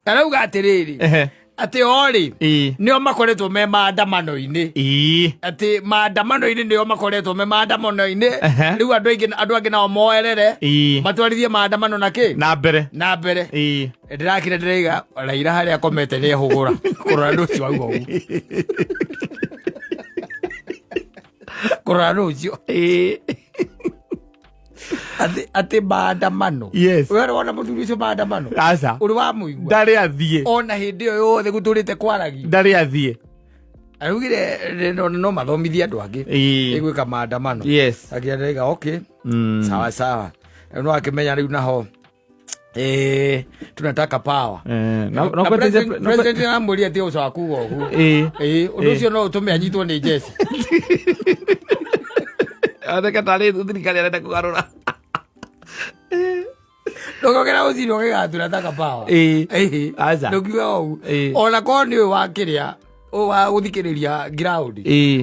Arauga atĩrĩrĩ, atĩ o rĩ, nĩo makoretwo me maandamano-inĩ, atĩ maandamano-inĩ nĩo makoretwo me maandamano-inĩ. Rĩu andũ aingĩ, andũ angĩ nao moerere, matwarithie maandamano na kĩ na mbere. Na mbere. Ndĩrakire ndĩraiga Raila harĩa akomete nĩ ehũgũra kũrora andũ ũcio auga ũguo, kũrora andũ ũcio atĩ maandamano. We wona mũthuri ũcio maandamano? Aca. Ũrĩ wamũigua? Ndarĩ athiĩ. Ona hĩndĩ ĩyo yothe gũtũrĩte kwaragio? Ndarĩ athiĩ. Araugire no mathomithie andũ angĩ ĩgwĩka maandamano. Akĩra ndĩraiga okay. Sawa sawa. Rĩu no akĩmenya rĩu naho tunataka power. Na Na president aramwĩrire atĩ ũcoka kuga ũguo. Ũndũ ũcio no ũtũme anyitwo nĩ jeshi. Oneke tarĩ thirikari arenda kũgarũra. Ndũkogera ũciri ũkĩga tunataka power. Aca. Ndũkiuga ũguo. Ona korwo nĩ ũyũ wa kĩrĩa, ũyũ wa gũthikĩrĩria ground.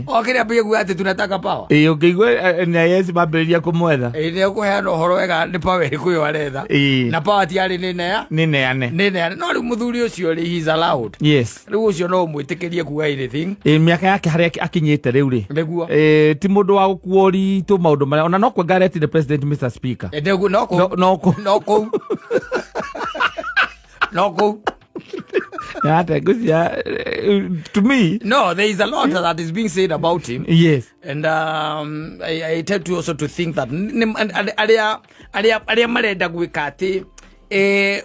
O kĩrĩa ambie kuga atĩ tunataka power. Ũngĩigua NIS mambĩrĩria kũmwetha. Nĩ ũkũheana ũhoro wega nĩ power ĩrĩkũ ĩyo aretha. Na power ti arĩ nĩ nea. Nĩ neane. Nĩ neane. No rĩu mũthuri ũcio rĩ, he is allowed. Rĩu ũcio no ũmwĩtĩkĩrie kuga anything. Mĩaka yake harĩa akinyĩte rĩu rĩ. Nĩguo. Ti mũndũ wa gũkuo ũritũ maũndũ marĩa ona no kuonga aretire president Mr Speaker. Nĩguo no kũu. No kũ. No kũu. No kũu. Ate ngũcia to me. No, there is a lot that is being said about him. And I tend to also to think that arĩa marenda gwĩka atĩ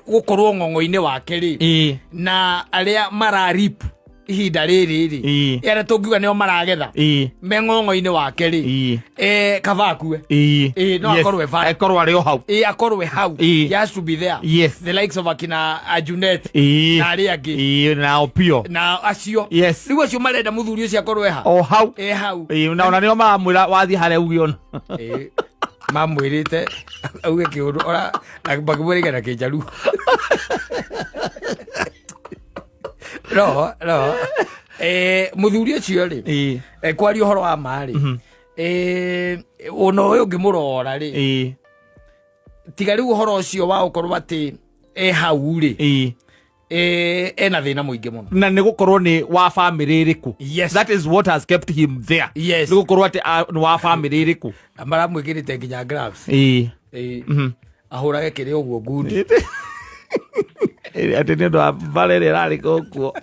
gũkorwo ng'ong'o-inĩ wake rĩ, na arĩa mararip ihinda rĩrĩ rĩ, arĩa tũngiuga nĩo maragetha me ng'ong'o-inĩ wake rĩ, kaba akue. No akorwo e bara. Akorwo arĩ o hau. Akorwo e hau. He has to be there. The likes of akina Junet na arĩa angĩ. Na Opio. Na acio. Rĩu acio marenda mũthuri ũcio akorwo e ha? O hau. E hau. Na ona nĩo maramwĩra wathiĩ harĩa uge ona. Mamwĩrĩte auge kĩũndũ ora na makĩmwĩrĩga na kĩnjaruo. No mũthuri ũcio rĩ, kwaria ũhoro wa ma rĩ, ona ũyũ ũngĩmũrora rĩ, tiga rĩu ũhoro ũcio wa gũkorwo atĩ e hau rĩ, ena thĩna mũingĩ mũno. Na nĩ gũkorwo nĩ wa famĩlĩ ĩrĩkũ. That is what has kept him there. Nĩ gũkorwo atĩ nĩ wa famĩlĩ ĩrĩkũ. Na maramwĩkĩrĩte nginya gloves. Ahũrage kĩrĩa ũguo ngundi. Atĩ nĩ ũndũ wa mbara ĩrĩa ĩrarĩ kuo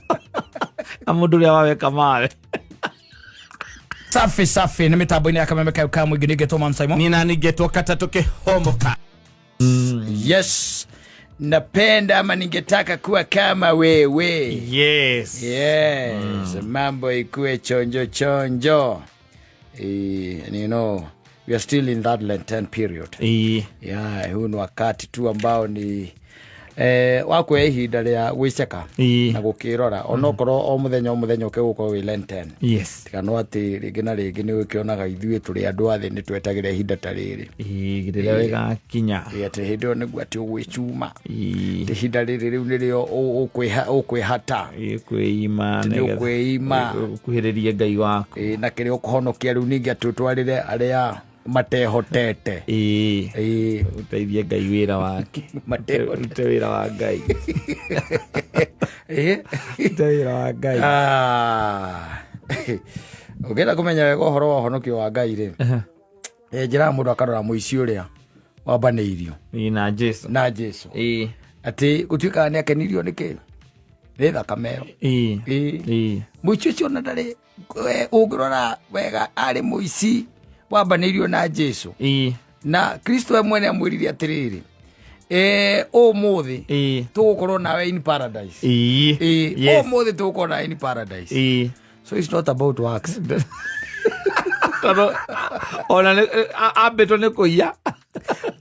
na mũndũ ũrĩa waweka mawe. Safi safi, nĩ mĩtambo-inĩ ya Kameme kayo ka mũingĩ, nĩngetwo Man Simon. Nina ningetwo katatũ kĩhomoka. Yes, napenda ama ningetaka kuwa kama wewe. Yes, mambo ikuwe chonjo chonjo. And we are still in that Lenten period. Yeah, huu ni wakati tu ambao ni wa kuoya ihinda rĩa gwĩceka na gũkĩrora onokorwo o mũthenya o mũthenya ũkĩgũkorwo wĩ Lenten. Tiga no atĩ rĩngĩ na rĩngĩ nĩ ũkĩonaga ithuĩ tũrĩ andũ a thĩ nĩ twetagĩra ihinda ta rĩrĩ. Rĩrĩa rĩgakinya. Atĩ hĩndĩ ĩyo nĩguo atĩ ũgwĩcuma. Ihinda rĩrĩ rĩu nĩrĩo ũkwĩhata. Kwĩima. Nĩ ũkwĩima. Ũkuhĩrĩrie Ngai waku. Na kĩrĩa ũkũhonokia rĩu ningĩ atĩ ũtwarĩre arĩa matehotete. Ũteithie Ngai wĩra wake. Matehotete. Ũrute wĩra wa Ngai. Ũrute wĩra wa Ngai. Ũngĩenda kũmenya wega ũhoro wa ũhonokio wa Ngai rĩ, njĩraga mũndũ akarora mũici ũrĩa wambanĩirio Na Jesu. Na Jesu. Atĩ gũtuĩkaga nĩ akenirio nĩ kĩ? Nĩ thakame ĩyo. Mũici ũcio ona ndarĩ, ũngĩrora wega arĩ mũici wambanĩirio na Jesu. Na Kristo we mwene amwĩrire atĩrĩrĩ, ũmũthĩ tũgũkorwo nawe in paradise. Ũmũthĩ tũgũkorwo nawe in paradise. So it's not about works. Tondũ ona ambĩtwo nĩ kũiya.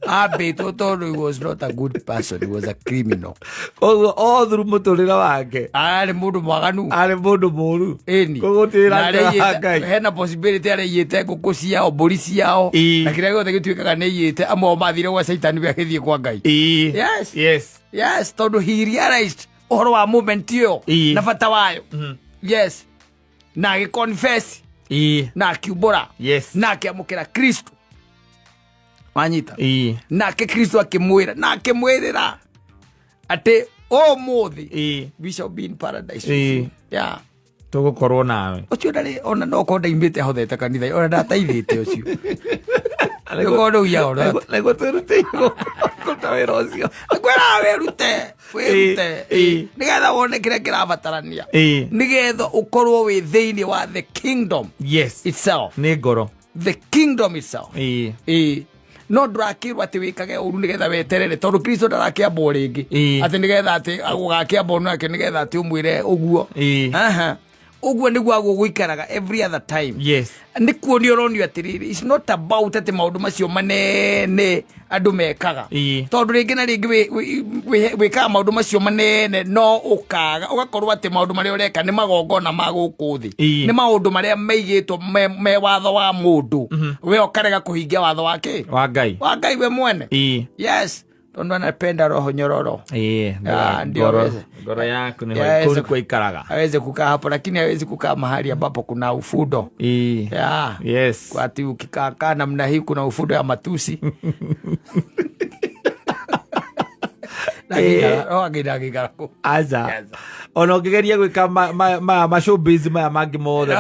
Ambĩtwo tondũ he was not a good person, he was a criminal. Koguo o through mũtũrĩre wake arĩ mũndũ mwaganu. Arĩ mũndũ mũru. Ĩni. Koguo gũtirĩ Na wĩra wa Ngai. Hena possibility araiyĩte ngũkũ ciao, mbũri ciao, na kĩrĩa gĩothe gĩtuĩkaga nĩ aiyĩte. Amwe ao mathire gwa Caitani, we agĩthiĩ kwa Ngai. Yes. Yes, tondũ he realized ũhoro wa moment ĩyo na bata wayo. Yes, na agĩ confess na akiumbũra na akĩamũkĩra Kristo, wanyita? Nake Kristo akĩmwĩra na akĩmwĩrĩra atĩ Ũmũthĩ Ĩĩ. we shall be in paradise. Ĩĩ. Yeah. Tũgũkorwo nawe. Ũcio ndarĩ ona no korwo ndaimĩte hothete kanitha, ona ndataithĩte ũcio. Nĩkorwo rĩu ya ona. Nĩguo twĩrutĩire kũruta wĩra ũcio. Ngwĩraga wĩrute, wĩrute. Ĩĩ. Nĩgetha wone kĩrĩa kĩrabatarania. Ĩĩ. Nĩgetha ũkorwo wĩ thĩinĩ wa the kingdom Yes. itself. Nĩ ngoro. The kingdom itself. Ĩĩ. Ĩĩ. No ndũrakĩrwo atĩ wĩkage ũru nĩgetha weterere, tondũ Kristo ndarakĩambwo rĩngĩ. Ĩĩ. Atĩ nĩgetha atĩ gũgakĩambwo nake nĩgetha atĩ ũmwĩre ũguo. Ĩĩ. Aha. Ũguo nĩguo agũgũikaraga every other time. Yes. Nĩ kuonio ũronio atĩrĩrĩ, it's not about atĩ maũndũ macio manene andũ mekaga. Ĩĩ. Tondũ rĩngĩ na rĩngĩ wĩkaga maũndũ macio manene no ũkaga ũgakorwo atĩ maũndũ marĩa ũreka nĩ magongona ma gũkũ thĩ. Ĩĩ. Nĩ maũndũ marĩa maigĩtwo me watho wa mũndũ, we ũkarega kũhingia watho wa kĩ? Wa Ngai. Wa Ngai we mwene. Ĩĩ. Yes, tondũ anapenda roho nyororo. Ĩĩ. Ah, ndio Ngoro. aweze. Ngoro yaku nĩho Yes. kũu nĩkuo ikaraga. Aweze kukaa hapo, lakini hawezi kukaa mahali ambapo kuna ufundo. Ĩĩ. Yeah. Yes. Ati ukikaa namna hii kuna ufundo ya matusi. Ndagĩikara kũ. Aca. Yes. Ona ũngĩgeria gwĩka ma showbiz maya mangĩ mothe No.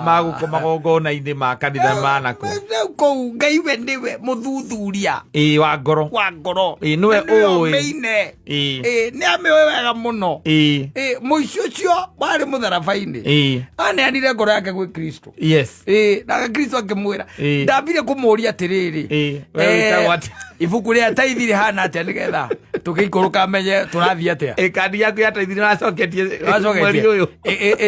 ma gũkũ magongona-inĩ ma kanitha manako. Rĩu kũu Ngai we nĩwe mũthuthuria Ĩĩ, wa ngoro. wa ngoro. Ĩĩ, nĩwe Na nĩwe ũĩ. ũmĩine. Ĩĩ. Ĩĩ, nĩ amĩũĩ wega mũno. Ĩĩ. Ĩĩ, mũici ũcio warĩ mũtharaba-inĩ Ĩĩ. aneanire ngoro yake gwĩ Kristo. Yes. Ĩĩ, nake Kristo akĩmwĩra, Ĩĩ. ndambire kũmũria atĩrĩrĩ, Ĩĩ, we wĩtagwo atĩa? Ibuku rĩa taithi rĩhana atĩa nĩgetha tũgĩikũrũka menye tũrathiĩ atĩa? Ĩ, kandi yaku ya taithi nĩwacoketie mweri ũyũ.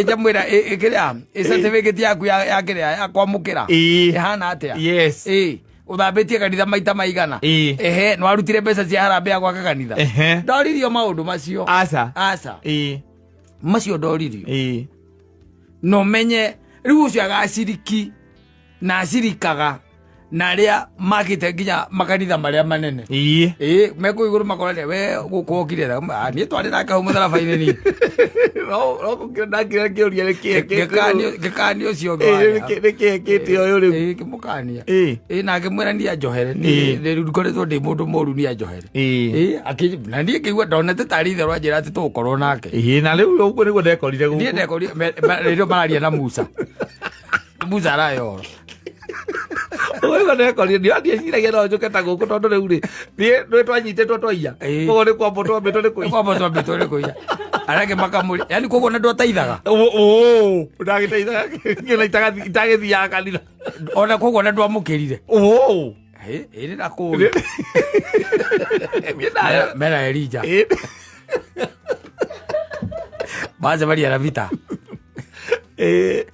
Njamwĩra kĩrĩa ĩ certificate yaku ya kĩrĩa ya kwamũkĩra Ĩĩ. ĩhana atĩa? Yes. Ĩĩ, ũthambĩtie kanitha maita maigana? Ĩĩ. Ehe, nĩwarutire mbeca cia harambee ya gwaka kanitha? Ehe. Ndoririo maũndũ macio. Aca. Aca. Ĩĩ. Macio ndoririo. Ĩĩ. No menye rĩu ũcio agaciriki na acirikaga na arĩa makĩte nginya makanitha marĩa manene. Ĩĩ. Ĩĩ, mekũu igũrũ makorane we gũkũ okire niĩ twarĩ nake hau mũtharaba-inĩ niĩ. No gũkĩra ndakĩra kĩũria nĩkĩĩ Ngĩkania ũcio ũngĩ Ĩĩ, warĩ nĩkĩĩ kĩte ũyũ rĩu? Ĩĩ, ngĩmũkania. Ĩĩ. Ĩĩ, na ngĩmwĩra niĩ anjohere. Ĩĩ. Niĩ ngoretwo ndĩ mũndũ mũru, niĩ anjohere. Ĩĩ. Ĩĩ, na niĩ ngĩigua ndonete tarĩ itherũ anjĩra atĩ tũgũkorwo nake. Ĩĩ, na rĩu ũguo nĩguo ndekorire gũkũ. Niĩ ndekorire rĩrĩa mararia na Musa. Musa arayoro. Ũguo nĩguo ndekorire, ndieciragia no njũke ta gũkũ tondũ rĩu rĩ, niĩ nĩ twanyitĩtwo twaiya. Ĩĩ. Koguo nĩ kwambwo twambĩtwo nĩ kũiya. Kwamba twambĩtwo nĩ kũiya. Arĩa angĩ makamũria. Yaani koguo nĩ ndwataithaga. Ũ, ndagĩteithaga, ngĩona itagĩthiaga kanitha. Ona koguo nĩ ndwamũkĩrire. Ũ. Ĩ, ĩrĩ na kũu. Niĩ Mera Elija. Ĩĩ. Macemania na Vita. Ĩĩ.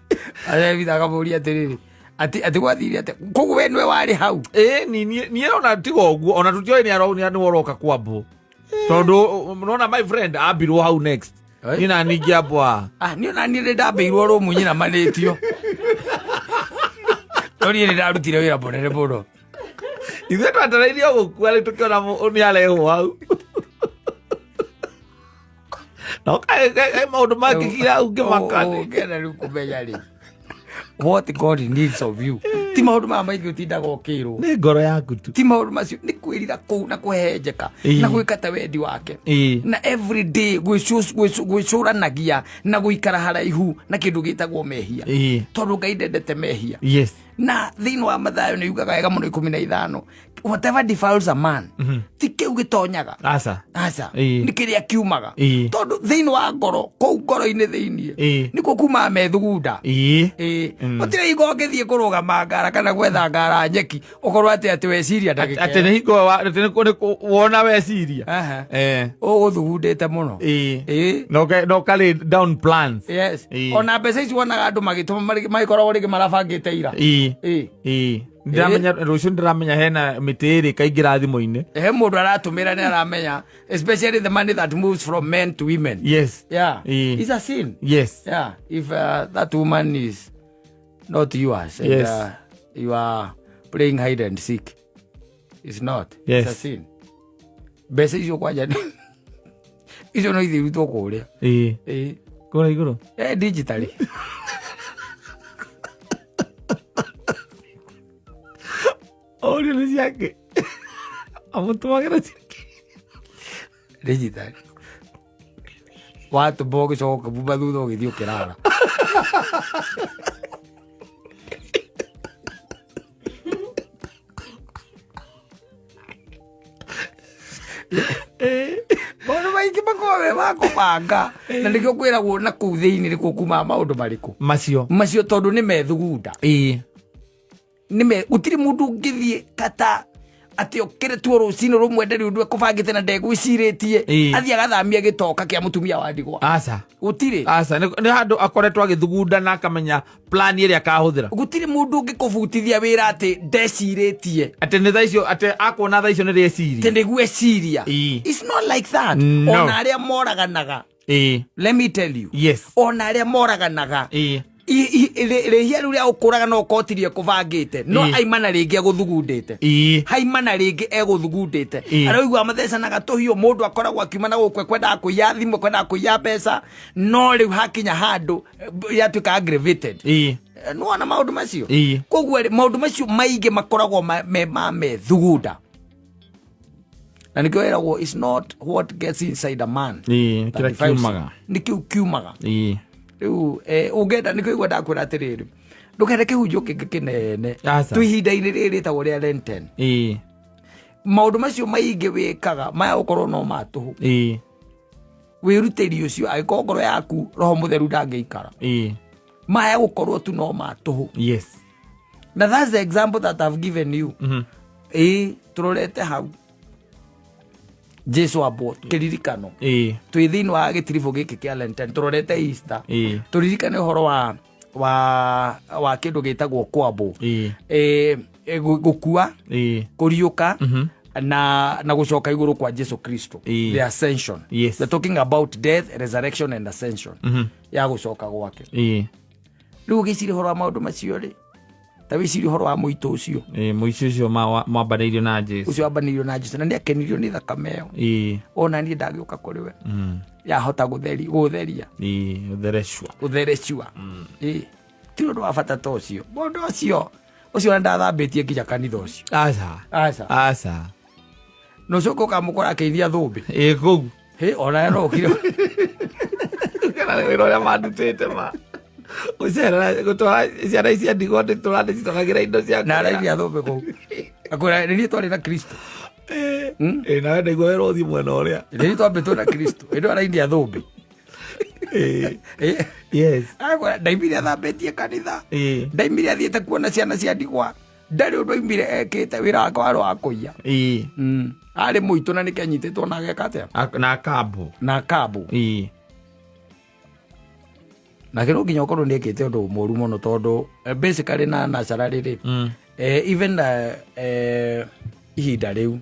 Arĩa Vita akamũria atĩrĩrĩ, atĩ gwathire atĩa? Koguo we nĩwe warĩ hau. Ĩĩ, niĩ ona tiga ũguo, ona tũtioĩ nĩ ũroka kwambwo. Tondũ nona my friend ambirwo hau next. Oi. Niĩ na niĩ ngĩambwo haha. Ah, niĩ ona niĩ nĩ ndambĩirwo rũmũ nyinamanĩtio. No niĩ nĩ ndarutire wĩra mũnene mũno. Ithuĩ twetereire o gũkua rĩu tũkĩona nĩ arehwo hau. No kaĩ maũndũ mangĩkira hau ngĩmaka. Ũngĩenda rĩu kũmenya rĩ, what God needs of you. Ti maũndũ maya maingĩ ũtindaga ũkĩrwo. Nĩ ngoro yaku tu. Ti maũndũ macio, nĩ kwĩrira kũu na kũhehenjeka Ĩĩ. na gwĩka ta wendi wake. Ĩĩ. Na every day gwĩcũranagia na gũikara haraihu na kĩndũ gĩtagwo mehia. Ĩĩ. Tondũ Ngai ndendete mehia. Yes. Na thĩinĩ wa Mathayo nĩ yugaga wega mũno 15, whatever defiles a man, ti kĩu gĩtonyaga. Aca. Aca. Ĩĩ. Nĩ kĩrĩa kiumaga. Ĩĩ. Tondũ thĩinĩ wa ngoro, kũu ngoro-inĩ thĩinĩ, Ĩĩ. nĩkuo kumaga methugunda. Ĩĩ. Ĩĩ. Gũtirĩ hingo ũngĩthiĩ kũrũgama ngara kana gwetha ngara nyeki ũkorwo atĩ weciria ndagĩka Atĩ nĩ hingo atĩ nĩ wona weciria. Aha. Eh. Ũgũthugundĩte mũno. Ĩĩ. Ĩĩ. Na ũkarĩ down plans. Yes. Ĩĩ. Ona mbeca ici wonaga andũ magĩtũma magĩkoragwo rĩngĩ marabangĩte ira. Ĩĩ. Ĩĩ. Ĩĩ. Ndĩramenya rũciũ ndĩramenya hena mĩtĩ ĩrĩ ĩkaingĩra thimũ-inĩ. He mũndũ aratũmĩra nĩ aramenya, especially the money that moves from men to women. Yes. Yeah. Ĩĩ. It's a sin. Yes. Yeah. If that woman is not yours and Yes. you are playing hide and seek, it's not. Yes. It's a sin. Mbeca icio kwanja icio no ithiĩ irutwo kũrĩa. Ĩĩ. Ĩĩ. Kũrĩa igũrũ. Digitally. Ũrio nĩ ciake. Amũtũmagĩra ciake. Digitally. Watũmba ũgĩcoka ũkĩbumba thutha ũgĩthiĩ ũkĩrara. Maũndũ maingĩ makoragwo me ma kũbanga, na nĩkĩo kwĩragwo na kũu thĩinĩ nĩkuo kumaga maũndũ marĩkũ? Macio. Macio, tondũ nĩ methugunda. Nĩme gũtirĩ mũndũ ũngĩthiĩ kata atĩ okĩre tuo rũcinĩ rũmwe ndarĩ ũndũ ekũbangĩte na ndegwĩcirĩtie, athiĩ agathamia gĩtoka kĩa mũtumia wa ndigwa. Aca. Gũtirĩ. Aca, nĩ handũ akoretwo agĩthugunda na akamenya plan ĩrĩa akahũthĩra. Gũtirĩ mũndũ ũngĩkũbutithia wĩra atĩ ndecirĩtie. Atĩ nĩ thaa icio, atĩ akuona thaa icio nĩ rĩeciria. Atĩ nĩguo eciria. It's not like that. No. Ona arĩa moraganaga, let me tell you, ona arĩa moraganaga, rĩhia rĩu rĩa gũkũraga no kotirie kũbangĩte no aimana rĩngĩ egũthugundĩte. Haimana rĩngĩ egũthugundĩte. Arĩa ũiguaga mathecanaga tũhiũ, mũndũ akoragwo akiuma na gũkũ ekwendaga kũiya thimũ, ekwendaga kũiya mbeca, no rĩu hakinya handũ yatuĩka aggravated. Nĩwona maũndũ macio? Koguo rĩ, maũndũ macio maingĩ makoragwo me ma methugunda, na nĩkĩo ĩragwo is not what gets inside a man Ĩĩ, that kĩrĩa defiles him. kiumaga. Nĩkĩu kiumaga. Rĩu ũngĩenda, nĩkĩo igua ndakwĩra atĩrĩrĩ, ndũkende kĩhunjio kĩngĩ kĩnene. Aca. Twĩ ihinda-inĩ rĩrĩ rĩtagwo rĩa Lenten. Maũndũ macio maingĩ wĩkaga maya gũkorwo no ma tũhũ. Wĩrutĩri ũcio, angĩkorwo ngoro yaku roho mũtheru ndangĩikara, maya gũkorwo tu no ma tũhũ. Na that's the example that I've given you. Ĩĩ, tũrorete hau Jesu ambwo kĩririkano. Twĩ thĩinĩ wa gĩtiribũ gĩkĩ kĩa Lenten, tũrorete Easter. Tũririkane ũhoro wa kĩndũ gĩtagwo kwambwo, gũkua, kũriũka na gũcoka igũrũ kwa Jesu Kristo. The ascension. We're talking about death, resurrection and ascension, ya gũcoka gwake. Rĩu ũgĩciria ũhoro wa maũndũ macio rĩ, ta wĩcirie ũhoro wa mũitũ ũcio. Mũici ũcio mwambanĩirio na Jesu. Ũcio wambanĩirio na Jesu na nĩ akenirio nĩ thakame ĩyo. Ona niĩ ndagĩũka kũrĩ we, yahota gũtheria. Ũtherecua. Gũtherecua. Ĩĩ, ti ũndũ wa bata ta ũcio, mũndũ ũcio ona ndathambĩtie nginya kanitha ũcio. Aca. Aca. Aca. Na ũcoke ũkamũkora akĩinia thũmbĩ. Ĩĩ, kũu. Hĩ, ona no ũkire. Kana wĩra ũrĩa mandutĩte ma gũcerera gũtwara ciana ici ndigwa nĩ tũrandĩcitwaragĩra indo cia Na kũrĩa. arainia thũmbĩ kũu, akwĩra nĩ niĩ twarĩ na Kristo. Ĩĩ, nawe ndaigua wĩra ũthiĩ mwena ũrĩa. Nĩ niĩ twambĩtwo na Kristo, ĩndĩ arainia thũmbĩ. Akwĩra ndaimire athambĩtie kanitha. Ndaimire athiĩte kuona ciana cia ndigwa, ndarĩ ũndũ aimire ekĩte, wĩra wake warĩ wa kũiya. Arĩ mũitũ na nĩkĩ anyitĩtwo na ageka atĩa? Na akambu. Na akambu. Nake no nginya ũkorwo nĩ ekĩte ũndũ mũru mũno, tondũ basically na naturally rĩ, even ihinda rĩu,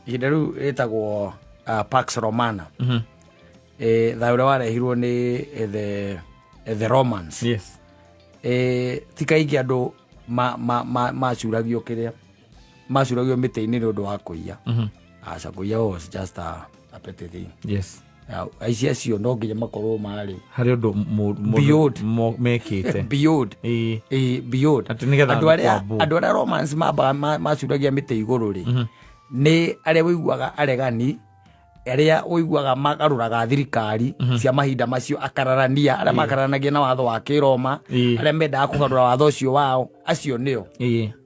ihinda rĩu rĩtagwo Pax Romana, thayũ ũrĩa warehirwo nĩ the Romans. Ti kaingĩ andũ macuragio kĩrĩa macuragio mĩtĩ-inĩ nĩ ũndũ wa kũiya. Aca, kũiya was just a petty thing. Aici acio no nginya makorwo marĩ harĩ ũndũ Beyond. Mekĩte. Beyond. Beyond. Atĩ nĩgetha andũ arĩa kwambwo. Andũ arĩa Romans mambaga macuragia mĩtĩ igũrũ rĩ, nĩ arĩa ũiguaga aregani, arĩa ũiguaga magarũraga thirikari cia mahinda macio, akararania arĩa makararanagia na watho wa kĩroma, arĩa mendaga kũgarũra watho ũcio wao, acio nĩo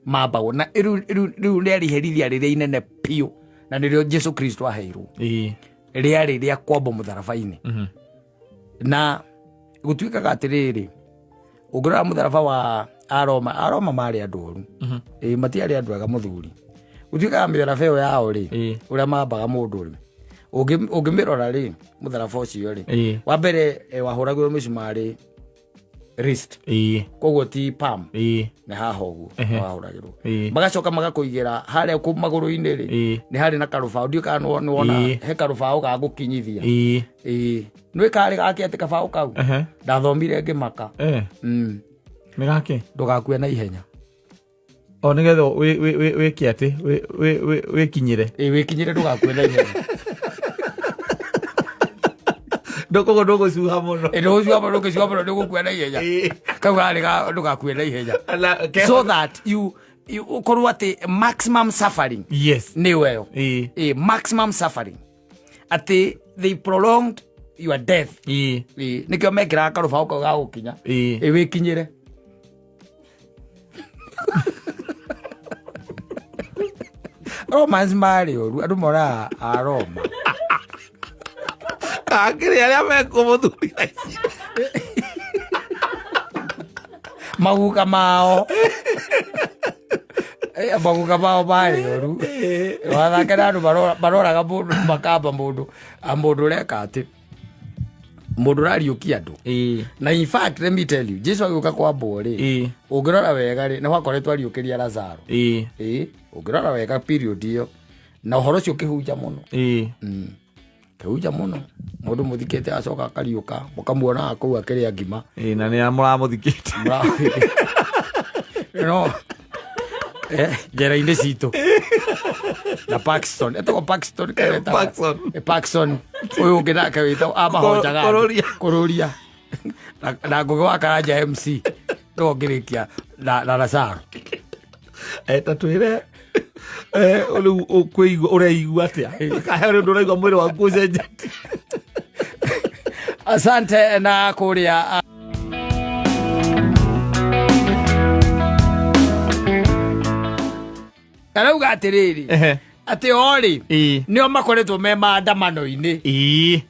mambagwo na rĩu rĩarĩ iherithia rĩrĩa inene biũ, na nĩrĩo Jesu Kristo aheirwo, rĩarĩ rĩa kwambwo mũtharaba-inĩ. Na gũtuĩkaga atĩrĩrĩ, ũngĩrora mũtharaba wa Aroma, Aroma marĩ andũ oru. Ĩĩ, matiarĩ andũ ega mũthuri. Gũtuĩkaga mĩtharaba ĩyo yao rĩ, ũrĩa mambaga mũndũ rĩ, ũngĩmĩrora rĩ, mũtharaba ũcio rĩ, wa mbere wahũragĩrwo mĩcumarĩ wrist, koguo ti palm, nĩ haha ũguo wahũragĩrwo. Magacoka magakũigĩra harĩa kũ magũrũ-inĩ rĩ, nĩ harĩ na karũbaũ, ndiũ kana nĩ wona he karũbaũ ga gũkinyithia. Ĩĩ, nĩ karĩ gake atĩ kabaũ kau ndathomire ngĩmaka. Nĩ gake. Ndũgakue na ihenya. O nĩgetha wĩke atĩ wĩkinyĩre. Ĩĩ, wĩkinyĩre, ndũgakue na ihenya. Koguo ndũgũcuha mũno. Ĩĩ, ndũgũcua mũno, ndũngĩcua mũno ndũgũkua na ihenya. Kau karĩ ga ndũgakue na ihenya, so that you ũkorwo atĩ maximum suffering nĩ weyo. Ĩĩ, maximum suffering. Atĩ they prolonged your death. Ĩĩ. Ĩĩ, nĩkĩo mekĩraga karũbaũ kau ga gũkinya. Ĩĩ. Ĩ, wĩkinyĩre. Romance marĩ ũru, andũ moraga a Roma. Akĩrĩ arĩa mekuo mũthuri thaa ici. Maguka mao. Eh, maguka mao marĩ ũru. Wathake na andũ maroraga mũndũ, makamba mũndũ, a mũndũ ũreka atĩ mũndũ ũrariũkia andũ. Na in fact, let me tell you, Jesu agĩũka kwambwo rĩ, ũngĩrora wega rĩ, nĩ wakoretwo ariũkĩria Lazaro. Ĩĩ, ũngĩrora wega period ĩyo, na ũhoro ũcio ũkĩhunja mũno. Kĩhunja mũno, mũndũ mũthikĩte acoka akariũka, mũkamuonaga kũu akĩrĩa ngima. Ĩĩ, na nĩ mũramũthikĩte. No njera-inĩ citũ na Paxton, etagwo Paxton kana etagwo? Paxson. Paxton ũyũ ũngĩ nake wĩtagwo amahonjaga andũ. Kũrũria. Kũrũria na Ngũgĩ wa Karanja MC no ngĩrĩkia na Lazaro. Ta twĩre, rĩu ũkwĩigua, ũreigua atĩa? Kahe ũndũ ũraigua mwĩrĩ waku ũcenjetie. Asante na kũrĩa arauga atĩrĩrĩ, atĩ orĩ nĩo makoretwo me maandamano-inĩ,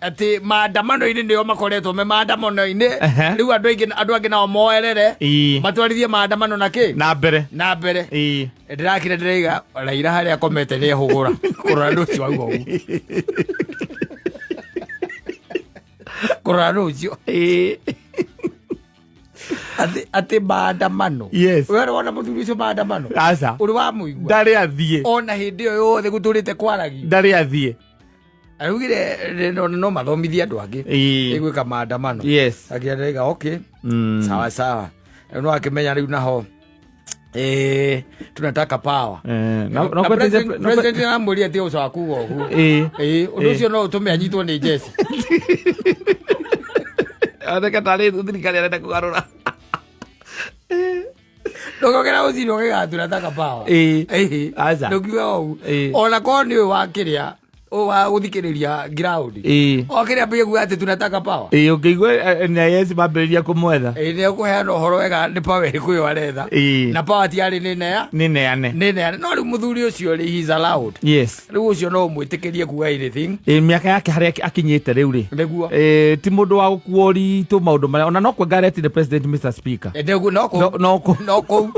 atĩ maandamano-inĩ nĩo makoretwo me maandamano-inĩ. Rĩu andũ aingĩ, andũ angĩ nao moerere matwarithie maandamano na kĩ na mbere. Na mbere. Ndĩrakire ndĩraiga Raila harĩa akomete nĩ ehũgũra kũrora andũ ũcio auga ũguo, kũrora andũ ũcio atĩ maandamano. We ũrĩ wona mũthuri ũcio maandamano? Aca. Ũrĩ wamũigua? Ndarĩ athiĩ. Ona hĩndĩ ĩyo yothe gũtũrĩte kwaragio ndarĩ athiĩ. Araugire no mathomithie andũ angĩ ĩgwĩka maandamano. Akĩra ndĩraiga okay, sawa sawa. Rĩu no akĩmenya rĩu naho tunataka power. Na Na president aramwĩrire atĩ ũcoka kuga ũguo. Ũndũ ũcio no ũtũme anyitwo nĩ njeci. Oneke tarĩ thirikari arenda kũgarũra. Ndũgokĩra rũcinĩ ũkaiga tunataka power. Aca. Ndũkiuga ũguo. Ona korwo nĩ ũyũ wa kĩrĩa, ũyũ wa gũthikĩrĩria ground, o kĩrĩa ambie kuga atĩ tunataka power. Ĩĩ, ũngĩigua NIS mambĩrĩria kũmwetha. Ĩĩ, nĩ ekũheana ũhoro wega nĩ power ĩrĩkũ ĩyo aretha. Na power ti arĩ nĩ nea nĩ neane. Nĩ neane. No rĩu mũthuri ũcio rĩ, he is allowed. Rĩu ũcio no ũmwĩtĩkĩrie kuga anything. Ĩĩ, mĩaka yake harĩa akinyĩte rĩu rĩ, Nĩguo. Ti mũndũ wa gũkua ũritũ maũndũ marĩa ona no kwenga aretire president Mr Speaker. Nĩguo, no kũu. No kũu. No kũu,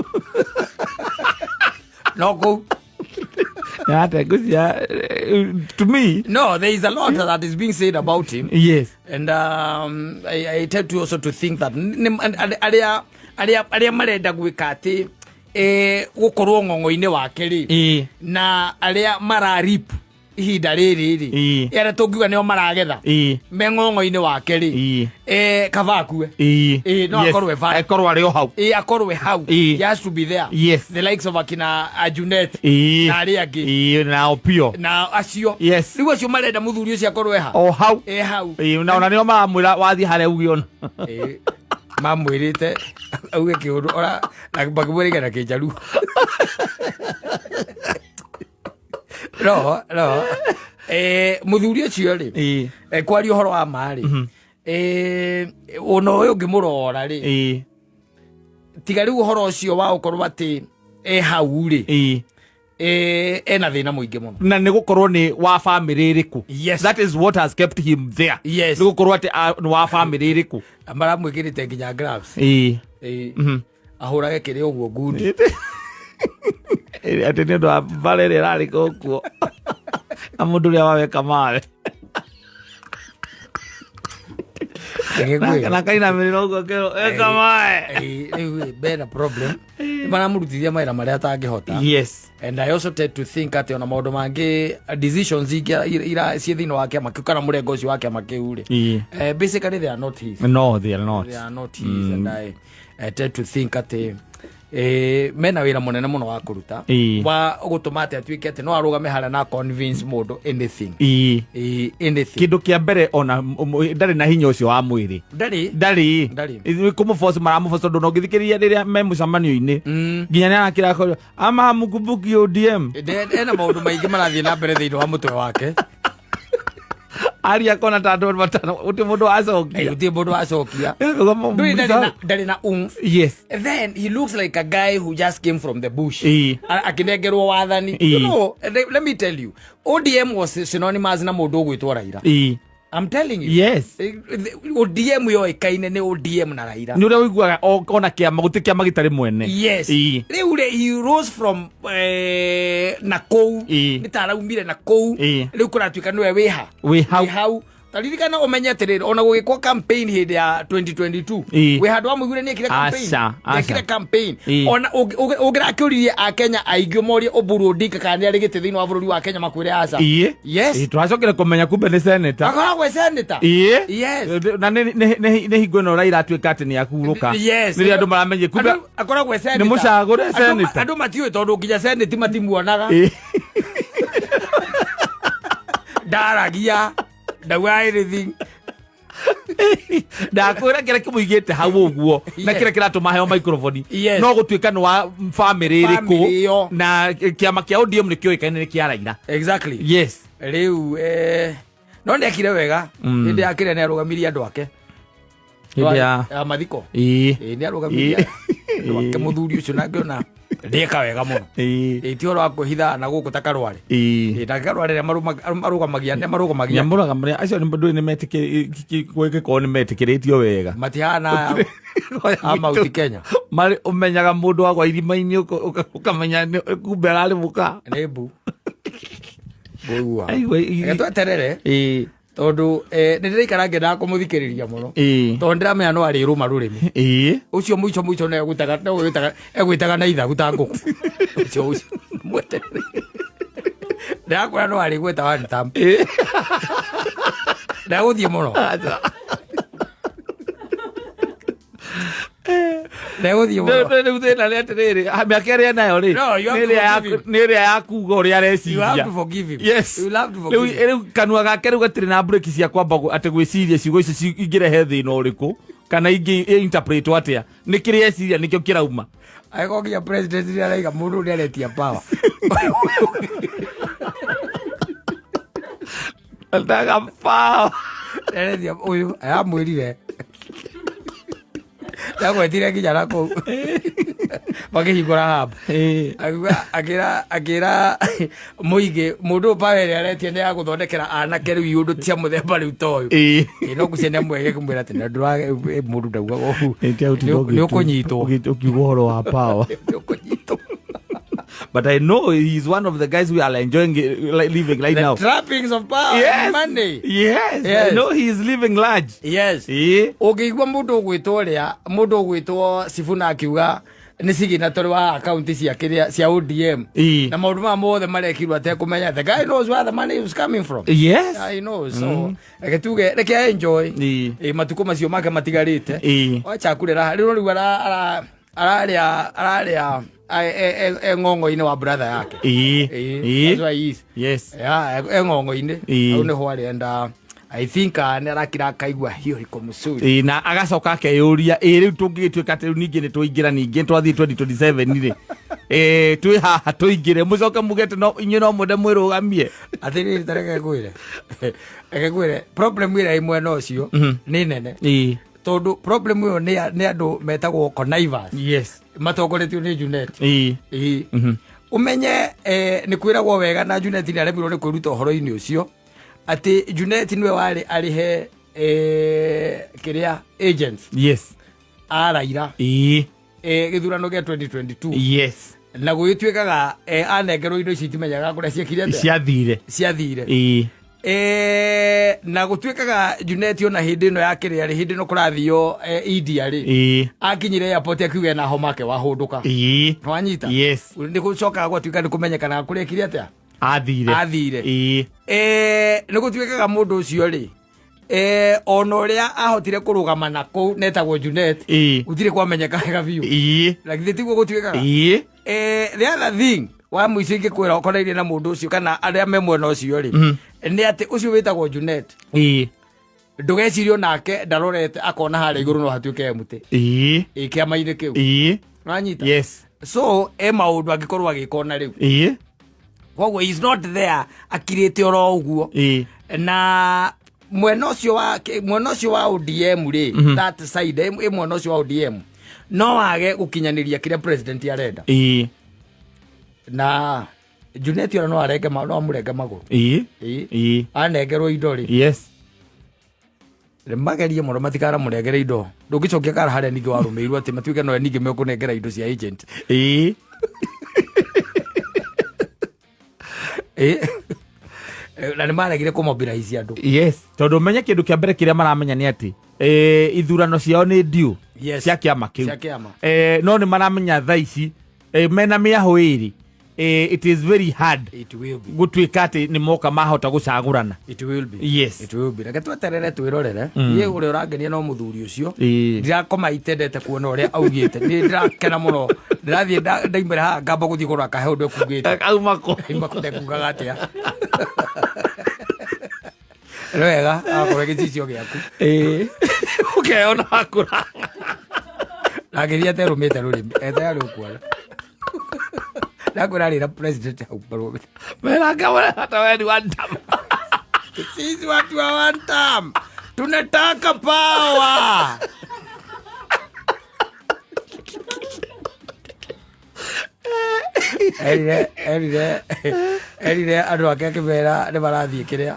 no kũu. Ate ngũcia, to me. No, there is a lot that is being said about him. And I tend to also to think that arĩa marenda gwĩka atĩ gũkorwo ng'ong'o-inĩ wake rĩ, na arĩa mararip ihinda rĩrĩ rĩ, arĩa tũngiuga nĩo maragetha me ng'ong'o-inĩ wake rĩ, kaba akue. Ĩĩ, no akorwo e bara. Akorwo arĩ o hau. Ĩĩ, akorwo e hau. He has to be there. The likes of akina Junet na arĩa angĩ. Ĩĩ, na Opio. Na acio. Rĩu acio marenda mũthuri ũcio akorwo e ha? O hau. E hau. Ĩĩ, na ona nĩo maramwĩra wathiĩ harĩa uge ona. Ĩĩ, mamwĩrĩte auge kĩũndũ ora na makĩmwĩrĩga na kĩnjaruo. No mũthuri ũcio rĩ, kwaria ũhoro wa ma rĩ, ona ũyũ ũngĩmũrora rĩ, tiga rĩu ũhoro ũcio wa gũkorwo atĩ e hau rĩ, ena thĩna mũingĩ mũno. Na nĩ gũkorwo nĩ wa famĩlĩ ĩrĩkũ. That is what has kept him there. Nĩ gũkorwo atĩ nĩ wa famĩlĩ ĩrĩkũ. Maramwĩkĩrĩte nginya gloves. Ahũrage kĩrĩa ũguo ngundi. Atĩ nĩ ũndũ wa bara ĩrĩa ĩrarĩ kuo na mũndũ ũrĩa waweka mawe. Ngĩkwĩra. Na kainamĩrĩra ũguo kerwo eka mawe. Rĩu bena problem, nĩ maramũrutithia mawĩra marĩa atangĩhota. And I also tend to think atĩ ona maũndũ mangĩ, decisions ingĩ ira ciĩ thĩinĩ wa kĩama kĩu kana mũrengo ũcio wa kĩama kĩu rĩ, basically they are not his. No, they are not. They are not his. And I tend to think atĩ mena wĩra mũnene mũno wa kũruta wa gũtũma atĩ atuĩke atĩ no arũgame harĩa na convince mũndũ anything. Anything. Kĩndũ kĩa mbere, ona ndarĩ na hinya ũcio wa mwĩrĩ. Ndarĩ. Ndarĩ. Ndarĩ. Kũmũboci maramũboci, tondũ ũngĩthikĩrĩria rĩrĩa me mũcemanio-inĩ, nginya nĩ arakĩra akoria, ama hamkumbuki ODM. Ena maũndũ maingĩ marathiĩ na mbere thĩinĩ wa mũtwe wake. Aria kona ta andũ matano gũtirĩ mũndũ wacokia. Gũtirĩ mũndũ wacokia. Ndũrĩ ndarĩ na oomph. Yes. Then he looks like a guy who just came from the bush. Ĩĩ. Akĩnengerwo wathani. Ĩĩ. Let me tell you, ODM was synonymous na mũndũ ũgwĩtwo Raila. Ĩĩ. I'm telling you. Yes. ODM yoĩkaine nĩ ODM na Raila. Nĩ ũrĩa ũiguaga ona kĩama gũtirĩ kĩama gĩtarĩ mwene. Yes. Ĩĩ. Rĩu rĩ, he rose from na kũu. Ĩĩ. Nĩ ta araumire na kũu. Ĩĩ. Rĩu kũratuĩka nĩwe wĩha. Wĩ hau. Wĩ hau. Taririkana ũmenye atĩrĩrĩ, ona gũgĩkwo campaign hĩndĩ ya 2022. Ĩĩ. Wĩ handũ wamũiguire nĩ ekire campaign. Aca, aca. Ekire campaign. Ĩĩ. Ona ũngĩrakĩũririe Akenya aingĩ ũmorie Oburu Odinga kana nĩ arĩ gĩtĩ thĩinĩ wa bũrũri wa Kenya makwĩre aca. Ĩĩ. Yes. Ĩĩ, tũracokire kũmenya kumbe nĩ senator. Akoragwo e senator. Ĩĩ. Yes. Na nĩ hingo ĩno Raila atuĩka atĩ nĩ ahurũka. Yes. Rĩrĩa andũ maramenyire kumbe Andũ- akoragwo e senator. Nĩ mũcagũre senator. Andũ matiũĩ tondũ nginya senate matimuonaga. Ĩĩ. Ndaragia. Ndaugaga anything. Ndakwĩra kĩrĩa kĩmũigĩte hau ũguo na Yes. kĩrĩa kĩratũma heo microphone Yes. no gũtuĩka nĩ wa famĩlĩ Famĩlĩ ĩrĩkũ ĩyo. na kĩama kĩa ODM nĩ kĩũĩkaine nĩ kĩa Raila. Exactly. Yes. Rĩu no nĩekire wega hĩndĩ ya kĩrĩa nĩarũgamirie andũ ake. Hĩndĩ ya Ya mathiko. Ĩĩ. Ĩĩ, nĩarũgamirie Ĩĩ. andũ ake mũthuri ũcio na ngĩona ndĩeka wega mũno. Ĩĩ. Ĩĩ, ti ũhoro wa kwĩhitha na gũkũ ta Karware. Ĩĩ. Ĩĩ, na Karware nĩ marũgamagia nĩ marũgamagia. Nyamũraga marĩa acio nĩ ndũĩ nĩ metĩkĩrĩtio nĩ metĩkĩrĩtio wega. Matihana a Mount Kenya. Marĩ ũmenyaga mũndũ wagwa irima-inĩ ũkamenya kumbe ararĩ mũka. Nĩ mbu. Ngũigua. Aigua, Reke tweterere Ĩĩ. tondũ nĩ ndĩraikara ngĩendaga kũmũthikĩrĩria mũno. Ĩĩ. Tondũ ndĩramenya no arĩrũma rũrĩmĩ. Ĩĩ. Ũcio mũico mũico nĩ egwĩtaga na ithagu ta ngũkũ. Ũcio ũcio mweterere. Ndĩrakwĩra no arĩgwĩta one time. Ĩĩ. Ndegũthiĩ mũno. Ndegũthiĩ mũno. Rĩu thĩna nĩ atĩrĩrĩ, mĩaka ĩrĩa enayo rĩ, No, you have nĩ to ĩrĩa ya- forgive him. nĩ ĩrĩa ya kuga ũrĩa You have areciria. to forgive him. Yes. You have to Rĩu forgive him. rĩu kanua gake rĩu gatirĩ na breki cia kwamba atĩ gwĩciria ciugo icio ingĩrehe thĩna ũrĩkũ kana ingĩ interpret atĩa nĩ kĩrĩa eciria nĩkĩo kĩrauma. Angĩkorwo nginya president nĩ araiga mũndũ nĩ aretia power. Ndaga power. Aretia ũyũ aramwĩrire. Ndagwetire nginya na kũu. Makĩhingũra hub. Ĩĩ. Akiuga akĩra akĩra mũingĩ mũndũ ũyũ power ĩrĩa aretia nĩ ya gũthondekera anake rĩu iũndũ cia mũthemba rĩu ta ũyũ. Ĩĩ. Ĩĩ, no ngwĩciria nĩ amwege kũmwĩra atĩ na ndũra mũndũ ndaugaga ũguo. Ĩĩ, tia ũtinda Nĩ ũkũnyitwo. ũkiuga ũhoro wa power. Nĩ ũkũnyitwo. But I know he's one of the guys we are enjoying like, living right The now. trappings of power and money. Yes. Yes. I know he is living large. Yes. Ĩĩ. Ũngĩigua mũndũ ũgwĩtwo ũrĩa mũndũ ũgwĩtwo Sifuna akiuga nĩ signatory wa akaunti cia kĩrĩa cia ODM Ĩĩ. na maũndũ maya mothe marekirwo atekũmenya, the guy knows where the money is coming from. Yes. I know, so reke tuge reke enjoy. Ĩĩ. Ĩ, matukũ macio make matigarĩte. Ĩĩ. Wacha kũrera rĩu rĩu ararĩa ararĩa e ng'ong'o-inĩ wa brother yake. Ĩĩ. Ĩĩ, Ĩĩ. that's why he is. Yes. Yeah, e ng'ong'o-inĩ. Ĩĩ. Hau nĩho arenda. I think nĩ arakira akaigua hiyo iko mzuri. Ĩĩ, na agacoka akeyũria ĩ rĩu tũngĩgĩtuĩka atĩ rĩu ningĩ nĩ twaingĩra ningĩ twathiĩ 2027 rĩ, ĩ, twĩ haha tũingĩre mũcoke muge atĩ no inyuĩ no mwende mwĩrũgamie. Atĩrĩrĩ, ta reke ngwĩre, reke ngwĩre problem ĩrĩa ĩ mwena ũcio nĩ nene. Ĩĩ. Tondũ problem ĩyo nĩ andũ metagwo connivers. Yes. Matongoretio nĩ Junet. Ĩĩ. Ĩĩ. Ũmenye nĩ kwĩragwo wega na Junet nĩ aremirwo nĩ kwĩruta ũhoro-inĩ ũcio atĩ Junet nĩwe warĩ arĩhe kĩrĩa agents Yes. a Raila Ĩĩ. Gĩthurano gĩa 2022. Yes. Na gũgĩtuĩkaga anengerwo indo ici itimenyaga kũrĩa ciekire atĩa. Ciathire. Ciathire. Ĩĩ. Na gũtuĩkaga Junet ona hĩndĩ ĩno ya kĩrĩa rĩ, hĩndĩ ĩno kũrathio India rĩ, Ĩĩ. akinyire airport akiuga ena homa ake wahũndũka. Ĩĩ. Nĩwanyita? Yes. Nĩ gũcokaga gwatuĩka nĩ kũmenyekanaga kũrĩa ekire atĩa. Athire. Athire. Ĩĩ. Nĩ gũtuĩkaga mũndũ ũcio rĩ, ona ũrĩa ahotire kũrũgama na kũu netagwo Junet, Ĩĩ. gũtirĩ kwamenyeka wega biũ. Ĩĩ. Na githĩ tiguo gũtuĩkaga? Ĩĩ. The other thing wa mũico ingĩkwĩra ũkonainie na mũndũ ũcio kana arĩa me mwena ũcio rĩ, nĩ atĩ ũcio wĩtagwo Junet, Ĩĩ. ndũgecirie nake ndarorete akona harĩa igũrũ no hatuĩke mũtĩ. Ĩĩ. Ĩ, kĩama-inĩ kĩu. Ĩĩ. Wanyita? Yes. So e maũndũ angĩkorwo agĩka ona rĩu. Ĩĩ. Koguo he is not there akirĩte oro ũguo. Ĩĩ. Na Mwena ũcio wa mwena ũcio wa ODM rĩ, that side ĩ mwena ũcio wa ODM no wage gũkinyanĩria kĩrĩa president arenda. Na Junet ona no arenge no amũrenge magũrũ. Anengerwo indo rĩ, magerie mũno matikanamũnengere indo. Ndũngĩcokia kara harĩa ningĩ warũmĩirwo atĩ matuĩke nowe ningĩ mekũnengera indo cia agent. Na nĩ maregire kũmobilize andũ. Yes, tondũ menye kĩndũ kĩa mbere kĩrĩa maramenya nĩ atĩ ithurano ciao nĩ due cia kĩama kĩu. Cia kĩama. No nĩ maramenya thaa ici mena mĩahũ ĩrĩ, it is very hard It will be. Gũtuĩka atĩ nĩ moka mahota gũcagũrana. It will be. It will be. Reke tweterere twĩrorere. Niĩ ũrĩa ũrangenia no mũthuri ũcio. Ndirakoma itendete kuona ũrĩa augĩte. Nĩ ndĩrakena mũno. Ndĩrathiĩ ndaimĩra haha ngamba gũthiĩ kũrora kahe ũndũ ekugĩte. Auma kũ? Aima kũtekugaga atĩa. Nĩ wega akorwo gĩcicio gĩaku. Ũkeyona wakũra. Na ngĩthiĩ aterũmĩte rũrĩmĩ. Etaya rũkuona. Ndakwĩra rĩra president hau barũmĩte. Meranga hata wewe ni one term. Sisi watu wa one term tunataka power. Erire andũ ake akĩmera nĩ marathiĩ kĩrĩa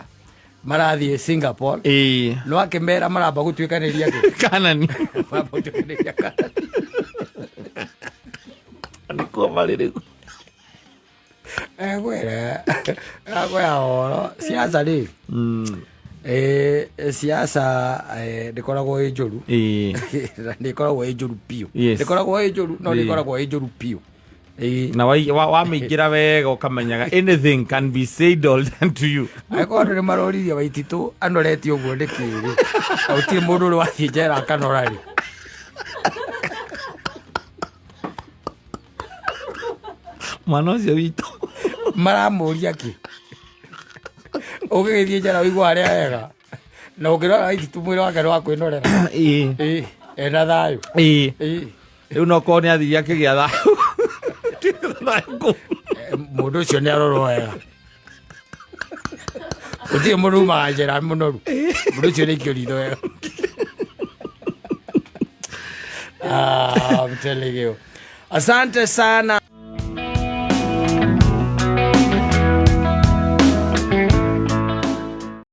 marathiĩ Singapore, no akĩmera maramba gũtuĩkanĩria kĩ. Kanani. Maramba gũtuĩkanĩria Kanani. Nĩkuo marĩ rĩu. Egwĩra akwĩra ũhoro siasa rĩ, siasa ndĩkoragwo ĩ njũru. Na ndĩkoragwo ĩ njũru biũ. Ndĩkoragwo ĩ njũru, no ndĩkoragwo ĩ njũru biũ. Na wamĩingĩra wega ũkamenyaga anything can be said or done to you. Angĩkorwo andũ nĩ maroririe Waititũ anoretie ũguo nĩ kĩrĩ na gũtirĩ mũndũ ũrĩ wathiĩ njera akanora rĩ. Mwana ũcio witũ. Maramũria kĩ ũngĩgĩthiĩ njera ũigua harĩa hega na ũngĩrora Waititũ mwĩrĩ wake nĩ wa kwĩnorera. Ena thayũ. Rĩu no korwo nĩ athire akĩgĩa thayũ. Thayũ kũu. Mũndũ ũcio nĩ arorwo wega, gũtirĩ mũndũ umaga njera mũnoru. Mũndũ ũcio nĩ aikio ritho wega. Ah, I'm telling you. Asante sana.